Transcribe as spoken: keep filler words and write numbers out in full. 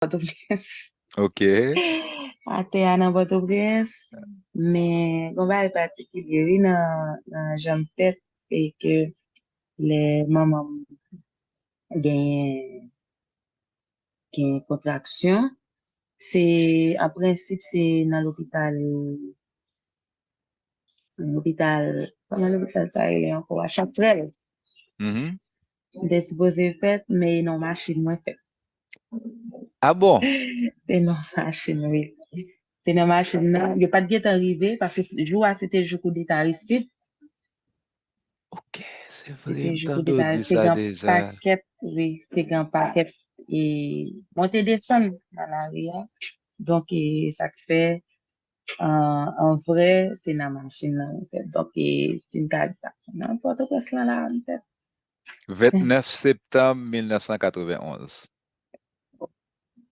Pòtoprens. Ok. Atè a nan Pòtoprens. Men, gon bagay patikilye, wi, nan, nan jan m fèt, e ke lè manman m genyen, genyen kontraksyon, se, an prensip, se nan lopital, nan lopital, kòman lopital sa rele ankò a? Chatrèl. Mhm. M te sipoze fèt, men e nan machin mwen fèt. Ah bon? Se nan machin, wi. Se nan machin nan. Yo pa t gentan rive, paske jou a, se te jou koudeta Aristide. Ok, se Se vre, te m jou tande w koudeta, di se sa gen deja. Pakèt, wi, se gen pakèt e monte desann nan lari a. Donk, e, sa k fè, an, an vrè, se nan machin nan, an fèt. Donk, e, si n ka di sa, nan Pòtoprens lan la, an fèt. Vennèf septanm mil nèf san katrevenn onz.